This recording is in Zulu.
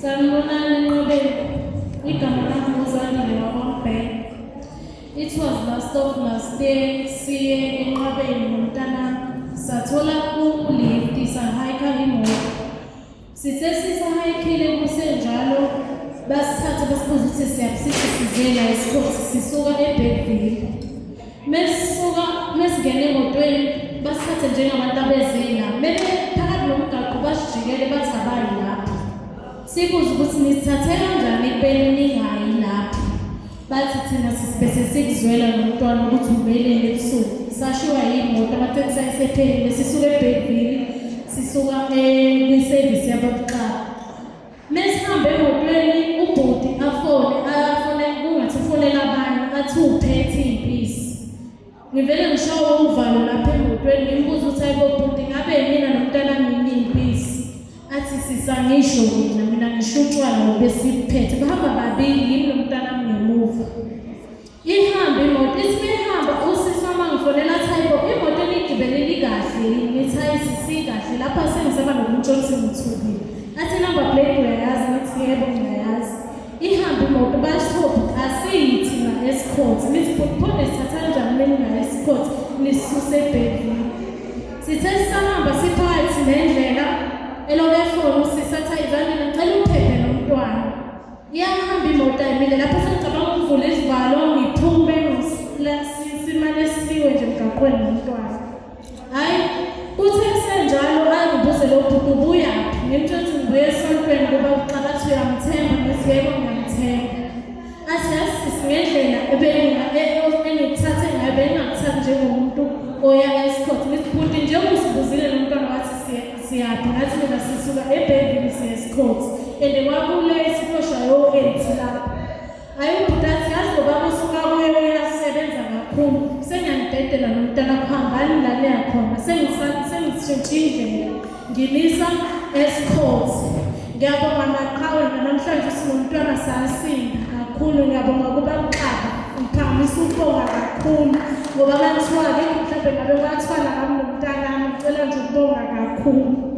Sanibonani Nqobeni. Igama lami nguZandile wakwaMbhele. It was last of last year siye enqabeni nomntanami sathola ulift sahayikha imoto. Sithe sisahayikhile kusenjalo basithathe basibuza ukuthi siyaphi size la esikhothi sisuka eBergville. Mesisuka mesingena emotweni basithathe njengabantu abeze la. Mebe phakathi nomgaqo basijikele bathi abayi lapho. Sibuze ukuthi nisithathe kanjani ekubeni ningayi lapho. Bathi thina sisibese sikuzwela nomntwana ukuthi umeleni ebusuku. Sashiwa yimoto amatekisi ayesephelile sisuka eBergville sisuka kwi-service yababuxaba. Mesihambe emotweni ubhuti afone afone kungathi ufonela abanye athi uphethe iy'mpisi. Ngivele ngishawe uvalo lapha emotweni ngimbuza ukuthi hayibo bhuti ngabe mina nomntanami yini iy'mpisi. Athi sisa ngisho mina mina ngisho utshwala ngoba esibuphethe bahamba babili yimi nomntanami ngemuva. Ihambe imoto ithi mehamba usisi wami angifonela athi hayibo imoto eniyigibelile ikahle yini ngithi hayi sisi ikahle lapha sengisaba nokumtshela ukuthi ngithukile athi number plate uyayazi ngithi yebo ngiyayazi ihambe imoto bashophi asiyi thina esikhotsi ngithi bhuti pho nisithatha kanjani mina esikhotsi nisisuse ebhedini sithe sisahamba siphakathi nendlela eloku efona usisi athi ayizanele ngicela uphephe nomntwana Iyahamba imoto ayimile lapho sengicabanga ukuvula isivalo ngiphume simane siwe nje emgaqweni nomntwana. Hhayi kuthe kusenjalo angibuze lo bhuti ubuyaphi ngimtshela ukuthi ngibuye esontweni kuba uxabathi uyamthemba ngithi yebo ngiyamthemba. Athi yazi sisi ngendlela engikuthathe ngayo bengingakuthathi njengomuntu oya esikhotha ngithi bhuti njengoba usibuzile lo mntwana wathi siyaphi ngathi mina sisuka ebhevini siya esikhotha and kwakulate koshaye o-eight lapho hayi ubhuti athi yazi ngoba usuka kuye uyasebenza kakhulu sengiyanidedela nomntana kuhambani la niyakhona sengishintshe indlela ngimisa esikhotha ngiyabonga maqhawe namhlanje sinomntwana sasinda kakhulu ngiyabonga kuba kuxaba ngiphakamisa ukubonga kakhulu ngoba bathiwa-ke mhlawumbe ngabe kwathwala ngami nomntanami ngicela nje ukubonga kakhulu.